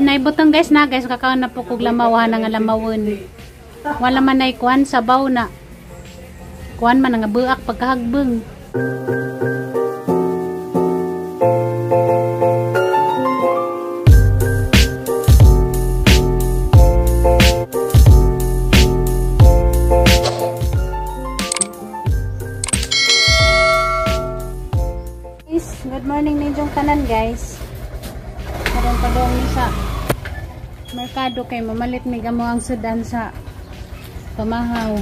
Naibutang guys na guys, kakaon na po kog lamaw na nga lamawon. Wala man ay kuan sabaw na. Kuan man nga buak pagkahagbeng. Good morning ninyong tanan guys. Karon padong ni sa merkado kay mamalit mi gamo ang sudan sa pamahaw.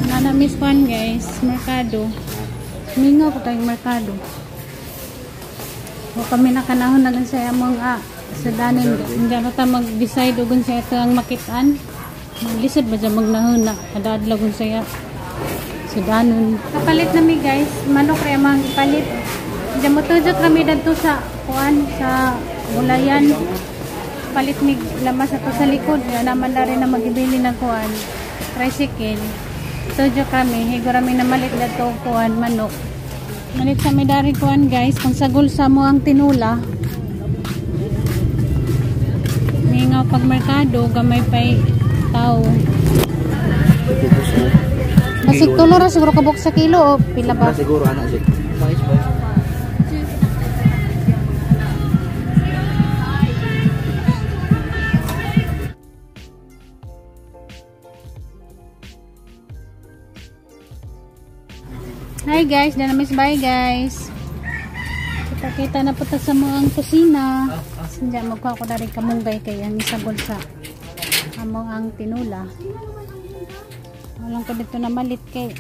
Nana miss kwan guys, merkado. Mingaw ko tayong merkado. O kami nakanahon na gan sa among sudanin. Hindi na ta mag-decide og unsa ito ang makitaan. Lisod ba dyan magnahon na kadaadlaw kung saya sudanon. Kapalit na mi guys, manok rin ang ipalit. Diyan motujok kami dito sa kuan sa gulayan. Palit mi lamas ato sa likod. Yan naman na rin na magibili ng kuan tricycle. Tujok kami, higo rami na malit dito kuan manok. Malit sa mi dari kuan guys, pang sagol sa mo ang tinula. Mingaw pag merkado, gamay pa'y tao. Basig tulo ra siguro kabuk sa kilo o pila ba? Siguro ana sig. Hi guys, dana miss bye guys. Kita-kita na po ta sa mga kusina. Sinja magkuha ko dari kamunggay kay ang isagol sa amo ang tinula. Walang ko dito na malit kay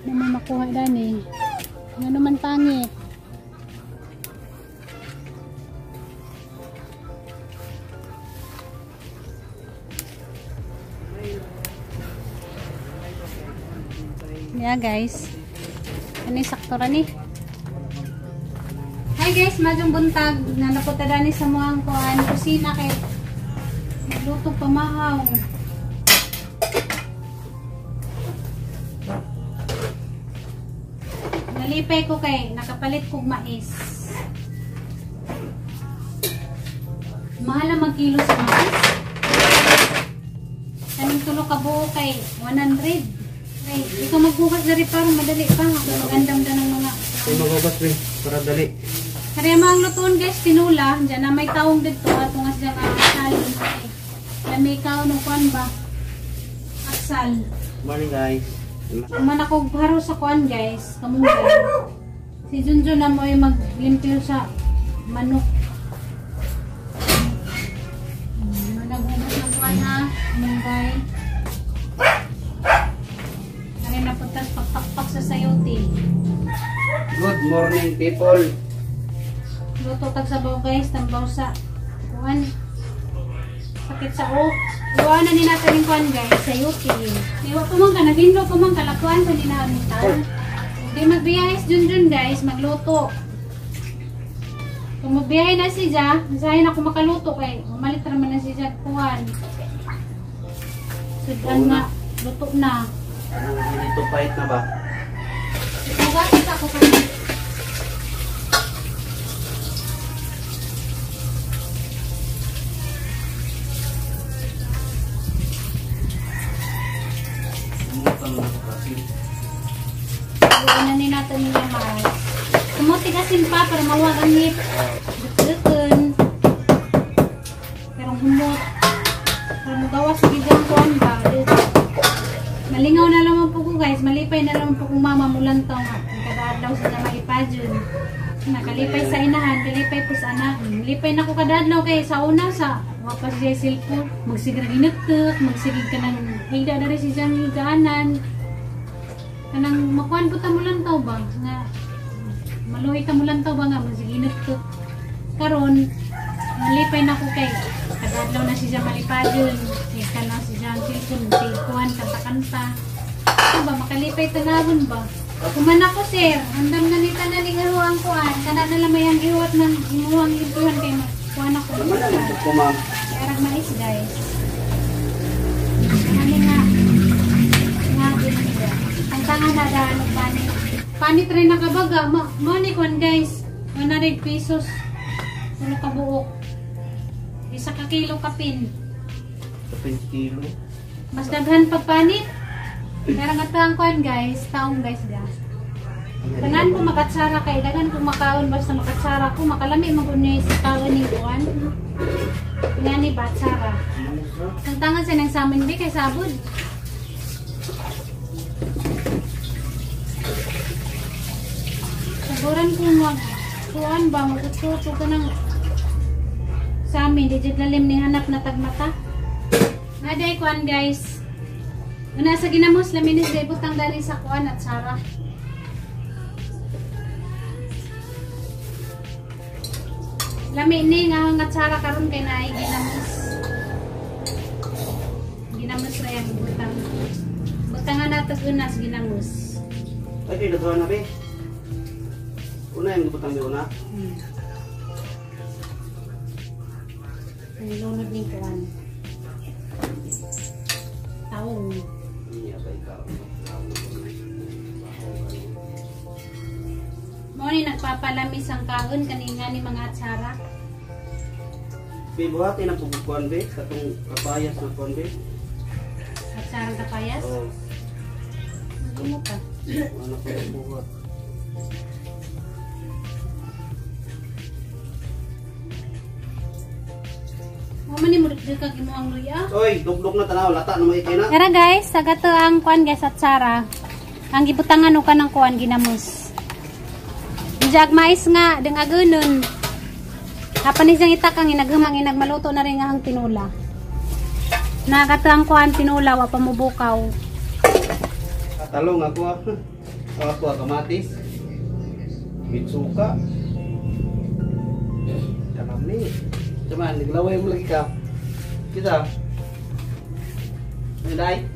na may makuha dani. Nga naman pangit. Yeah guys. Ano yung sakto ra ni? Hi guys, madyong buntag. Nanapunta dani sa muang kuan kusina kay luto pamahaw. Nalipay ko kay nakapalit kog mais. Mahal ang magkilo sa mais. Kaming tulo ka buo kay 100. Ay, ikaw maghugas dari para madali pa. Magandam da ng mga. Ay maghugas rin para dali. Kaya mga lutuon guys, tinula. Diyan na may taong dito at tungas diyan ang salin. Lami ka no kuan ba? Aksal. Morning guys. Man ako haro sa kuan guys, kamunggay. Si Junjun na mo ay maglimpyo sa manok. Managhugas ng kuan ha, munggay. Kaya napuntas pagpakpak sa sayote. Good morning people. Luto tag sabaw guys, tambaw sa kuan. Sakit sa o. Iwanan na ni natin yung kuan guys, sayote. Iwa pa man ka, naghinlo pa man kalakuan pa ni namin tao. Hindi magbiyahis Junjun guys, magluto. Kung magbiyahe na si Ja, masahin ako makaluto kay umalit naman na si Ja kuan. Sudan na, luto na. Anong dito pahit na ba? Magkakita ako kanina. Iwanan ni natin yung lamas. Kumuti asin pa para mawag ang hip. Dukdukun. Pero humot. Para magawas sa gidang kuan ba. Malingaw na naman po ko guys. Malipay na naman po kong mama mulantaw nga. Kadaadlaw sa maipadyon. Nakalipay sa inahan. Kalipay po sa anak. Lipay na ko kadaadlaw kay sa una sa wapas siya cellphone. Magsigig inutuk. Magsigig ka ng higda na rin si siyang higaanan. Kanang makuan po ta mulantaw ba nga maluhi ta mulantaw ba nga magsiginot ko karon malipay na ko kay kadadlaw na siya malipadyon kay kana siya ang cellphone kuan kanta-kanta ito ba makalipay tanawon ba kuman ako sir andam na ni tanan ni ang kuan kana na lang may ang iwat ng imuhang limpuhan kay kuan ako karang mais guys. Ano nga nga Tangtangan na daan og panit. Panit rin nakabaga. Money kon guys. 100 pesos. Tulo ka buok. Isa ka kilo kapin. Kapin kilo. Mas daghan pag panit. Pero nga taang kuan guys, taong guys ga. Tanan ko makatsara kay daghan ko makaon basta makatsara ko makalami man sa taon ning kuan. Ngani ba tsara? Tangtangan sa nang samin bi kay sabod. Saburan ko mag kuan ba magutso ka nang sa amin di jud lalim ni hanap na tagmata. Naday kuan guys. Una sa ginamos laminis day butang dali sa kuan at sara. Lami ni nga nga tsara karon kay naay ginamos. Ginamos ra yang butang. Butangan nato unas ginamos. Ay kay daghan na be. Una yung butang di una. Nilunod ning kuan. Taong. Iya ba ikaw? Mo ni nagpapalamis ang kaon kaninga ni mga atsara. Be buhati na pugkuan be katong kapayas na kuan be. Atsarang kapayas? Oo. Magumo pa. Ano ko buhat? Mo man ni murag kag imo ang luya. Oy, dugdug na tanaw lata na may kay na. Tara guys, sa gato ang kuan guys atsara. Ang gibutangan og kanang kuan ginamos. Jag mais nga deng agunon. Apan ni siyang itakang inaghumang inagmaluto na rin nga ang tinula. Nakatang kuan tinula wa pa mubukaw. Talong ako. Ako kamatis. Mitsuka. Kanami. Cuman naglaway mo lagi ka. Kita. Ay,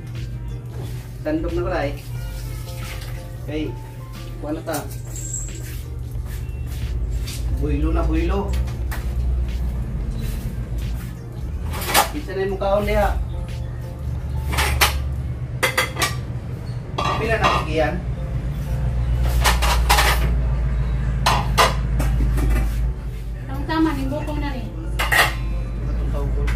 tandok na balay. Kay kuan na ta. Builo na builo. Isa na yung mukhaon niya. Pila na kagiyan? Tama, ninggo na rin. Atong tawgon.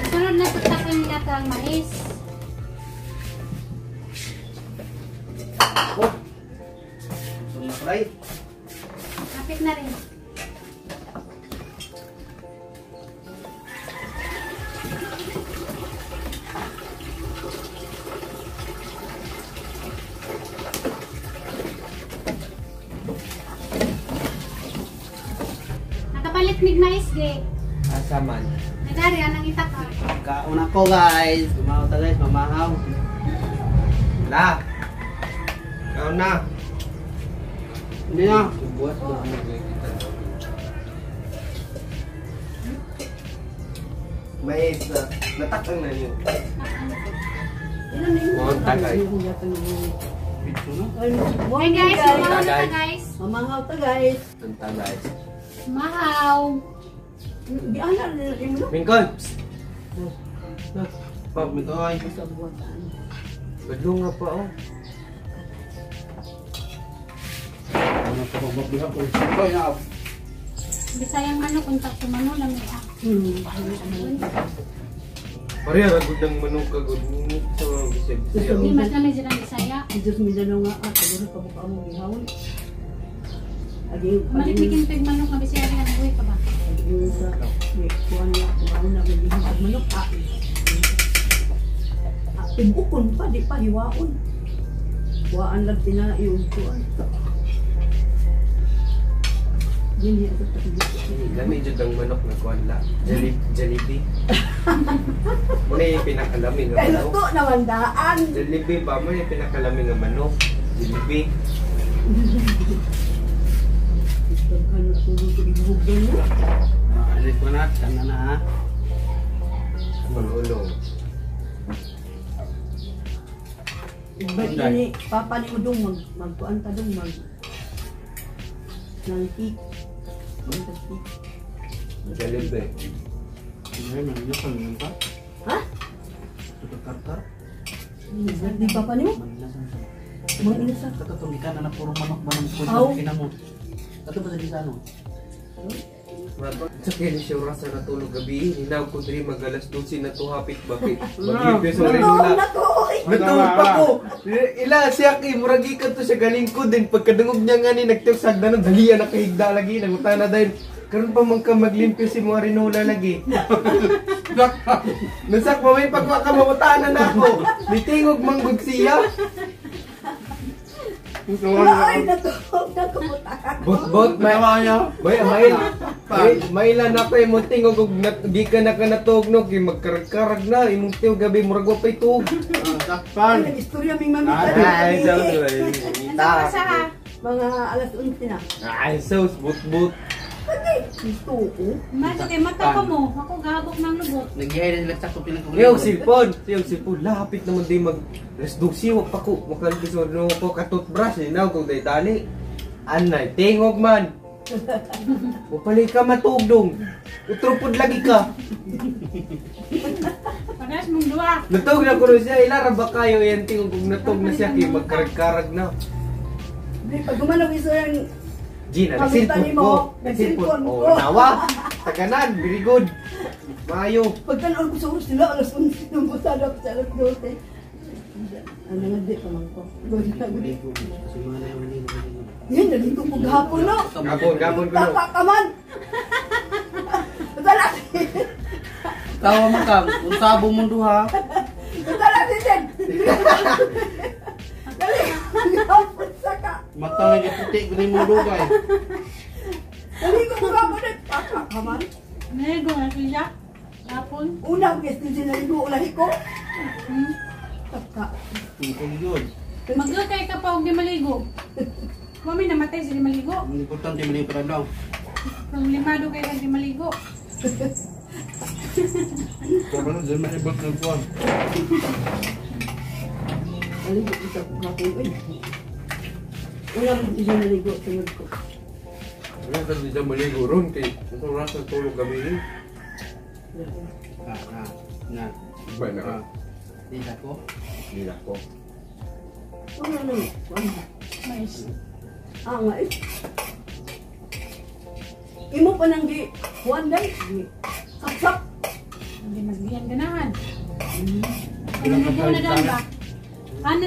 Sunod na tutakan nila ang mais. Oh. Sunod. Kapit na rin. Nakapalit mig mais di. Asa man. Nagari anang itaka. Kaon ako guys. Gumawa ta guys, mamahaw. La. Kaon na. Hindi na. Buhat na. Mais natakang na niyo. Oh, tagay. Hey guys, mamahaw na ta guys. Mamahaw ta guys. Tunta guys. Mahaw. Di ana imo. Mingkon. Pag mitoy. Badlo nga pa oh. Ano pa ba ko? Koy na. Bisayang manok unta kumano lang ah. Pareha ra gud ang manok ka gud sa mga bisag. Hindi mas namin sila Bisaya. Diyos Mindanao nga ah, siguro ka buka mo gihawon. Agi Malit pig manok nga Bisaya nga buhi pa ba? Agi sa kuan na kuan na gihawon manok ah. Tibukon pa di pa hiwaon. Waan lang tinaiog kuan. Dili sa tubig. Lami jud ang manok na kuan la. Jollibee. Muna yung pinakalami nga Kay manok. luto naman daan. Jollibee ba mo yung pinakalami nga manok? Jollibee. Daghan na tulog ko ibuhog mo. Alis ko na, tama na ha. Pangulong. Invite na ni Papa ni Udong mag magkuan ta dong mag ng cake. Kuan ta cake. Jollibee. Ay, maninasan naman pa. Ha? Tutukarkar. Di Papa ni mo? Maninasan sa. Mga inasa. Katong gikan na puro manok ba ng Aw. kuno kinamot. Kato ba sa gisano? Sa kaya siya oras na natulog gabi, hinaw ko diri mag alas 12 na to hapit bakit. Maglipyo sa Natulog Manila. na ko. oy. Natulog pa ko. Ila siya kay murag gikan to siya galing ko din pagkadungog niya nga ni nagtiok sa hagdanan dali na kahigda lagi nangutana dahil karon pa man ka maglimpyo si mga Rinola lagi. Nasak pa may pagwa ka mangutana na ako. Mitingog manggug siya. Wala ay natulog na ko. Bot-bot may may may may mailan na pa imong tingog og gikan na ka natuog no kay magkarag-karag na imong tiog gabi murag wa pay tuog. Ay, nag-istorya ming mamita. Ay, so Ano ba sa ha? Mga alas 11 na. Ay, so but-but. Pati, gusto ko. Mas kay mata ko mo. Ako gabok ng lubot. Naghihay na sila sa ko pinang Yung silpon, yung silpon lapit naman di mag alas 12 wag pa ko makalbis no ko ka toothbrush eh now kung day dali. Anay, tingog man. Upalay ka matugdong. Utrupod lagi ka. Parehas mong duha. Natug na ko rin siya, ilara ba kayo yan tingog kung natug na siya kay magkarag-karag na. Di, pag gumanong iso yan, Gina, Pamitan nagsilpon nimo, ko. nagsilpon Nagsilpon. ko. Oh, nawa. Taganan, very good. Maayo. pagtanaw ko sa oras nila, alas 11 nung busada ko sa alas 12. Ano nga, di pa man ko. Good na, good. Yan, naligo ko gahapon, no? Gabon, gabon ko no. Tapa ka man! Tala Tawa man ka, unsabo mong duha. Tala si Jen! Dali! Gahapon sa ka! Mata na giputi ko nimo dugay. Naligo ko gahapon, eh. Tapa ka man! Nego na siya. Hapon. Una, guess din siya naligo, ulahi ko. Hmm. Taka. Kung yun. Magkakay ka pa og di maligo. Mami namatay sa di maligo. Ang importante man yung daw. Problemado kay kag di maligo. Pero dyan man ibot ng kuwan. Naligo ko sa gahapon, uy. Una, hindi siya naligo, sunod ko. Wala ka di siya maligo ron kay itong rasa tulog gabi ni. Ah, ah, na. Ba na ka? Ah. Di sa ko. Hindi na ko. Una na, ano ba? Mais. Ah, nga eh. Imo pa nang gi, kuan day, gi, sapsap. Hindi mas giyan ganahan. Kung lubo na daan ba? Ano,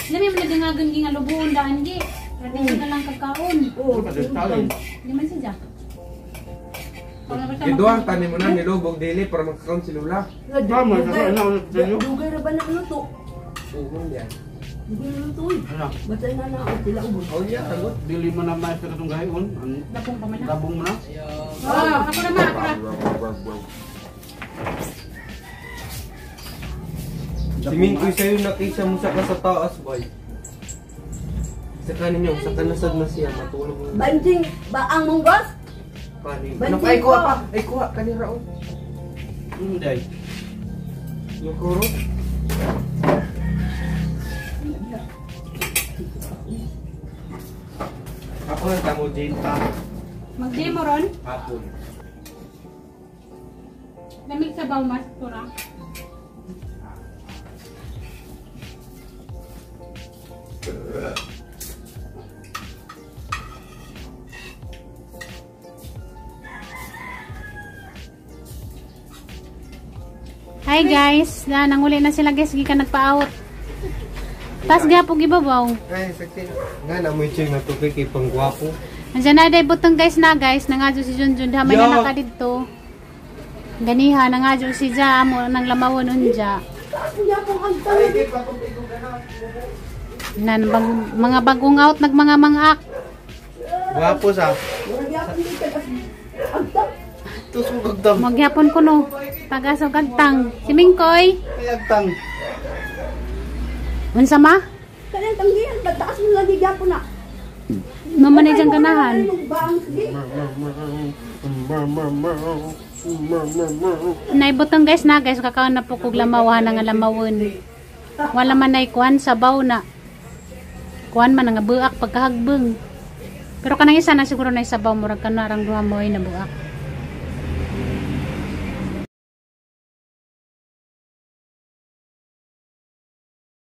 alam mo nagangagan gi nga lubuon daan gi. Pwede na lang kagkaon. Oo, Hindi man siya. Giduang tani mo na nilubog dili para magkakaon si Lula. Tama, ano, ano, Dugay ra ba na luto? Oo yan. Dugay ra luto eh. Ano? Basta nga na ako sila ubos. Oh yeah, sagot. Dili mo na maestro katong gayon. Ang Labong pa man na. labong mo na. Oh, ako na ma, ako na. Si Minkoy sa'yo nakisa mo sa ka sa taas, boy. Sa kanin niyo, sa kanasad na siya, matulog na. Banjing ba ang munggos? Kanin. Banjing Ano, ay, kuha ko. pa. Ay, kuha. Kanira, oh. Hindi. Yung kuro. Ako lang tamo, Jane, pa. Mag-demo ron. Hapon. Lamig sa bawmas, tura. Hi guys, na nanguli na sila guys, gikan nagpa-out. Tas gapog ibabaw. Ay, sakti. Nga na mo yung natukoy kay panggwapo. Andiyan na day butong guys na guys, nangadyo si Junjun ha may Yo. nalaka didto. Ganiha nangadyo si Ja mo nang lamawon unja. Kuya pong ang Ay, Nan bag, mga bagong out nag mga mangak. Gwapo sa. Hindi ka kasi. Agtang. Tusok agtang. Magyapon ko no. Tagas og agtang. Si Mingkoy, Ay agtang. Unsa ma? Kanang tanggihan, pataas mo lagi gyapon na. Mama na diyang ganahan. Bang, sige. Naibutang guys na guys, kakaon na po kog lamawan nga lamawon. Wala man nay kuan sabaw na. Kuan man nga buak pagkahagbeng. Pero kanang isa na siguro na sabaw, murag kanarang duha mo ay nabuak.